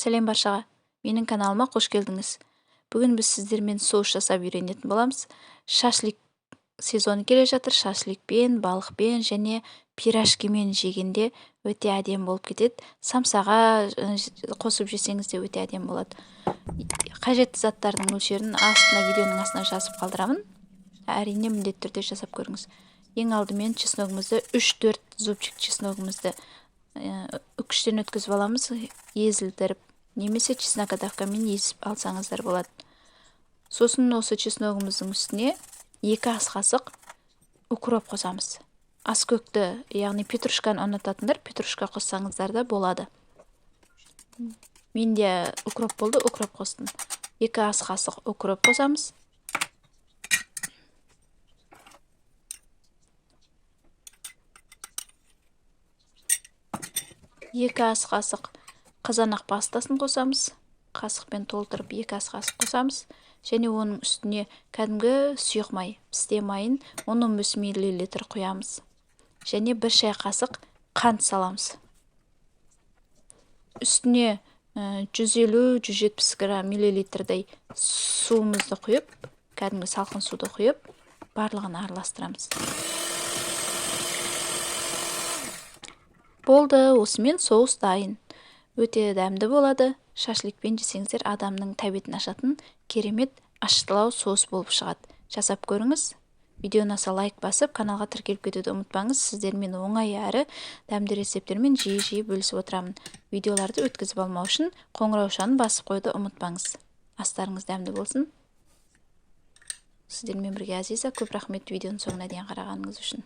Сәлем баршаға. Менің каналыма қош келдіңіз. Бүгін біз сіздермен соус жасап үйренетін боламыз. Шашлик сезоны келе жатыр. Шашликпен, балықпен және пирожкимен жегенде өте әдемі болып кетеді. Самсаға қосып жесеңіз де өте әдемі болады. Қажетті заттардың мөлшерін астына, видеоның астына жазып қалдырамын. Әрине міндетті түрде жасап көріңіз. Ең алдымен чесногымызды 3-4 зубчик чесногымызды үкіштен өткізіп аламыз, езілдіріп, немесе чеснокодавкамен езіп алсаңыздар болады. Сосын осы чесногымыздың үстіне 2 ас қасық укроп қосамыз. Аскөкті, яғни петрушканы ұнататындар петрушка қоссаңыздар да болады. Менде укроп болды, укроп қостым. 2 ас қасық укроп қосамыз. 2 ас қасық қызанақ пастасын қосамыз. Қасықпен толтырып 2 ас қасық қосамыз. Және оның үстіне кәдімгі сұйық май, пісте майын 10-15 миллилитр құямыз. Және 1 шай қасық қант саламыз. Үстіне 150-170 грамм миллилитрдей суымызды құйып, кәдімгі салқын суды құйып, барлығын араластырамыз. Болды, осымен соус дайын. Өте дәмді болады. Шашликпен жесеңіздер адамның тәбетін ашатын керемет ащылау соус болып шығады. Жасап көріңіз. Видеоны ұнаса лайк басып, каналға тіркеліп кетуді ұмытпаңыз. Сіздермен оңай әрі дәмді рецепттермен жиі-жиі бөлісіп отырамын. Видеоларды өткізіп алмау үшін қоңыраушаны басып қоюды ұмытпаңыз. Астарыңыз дәмді болсын. Сіздермен бірге Азиза. Көп рахмет видеоның соңына дейін қарағаныңыз үшін.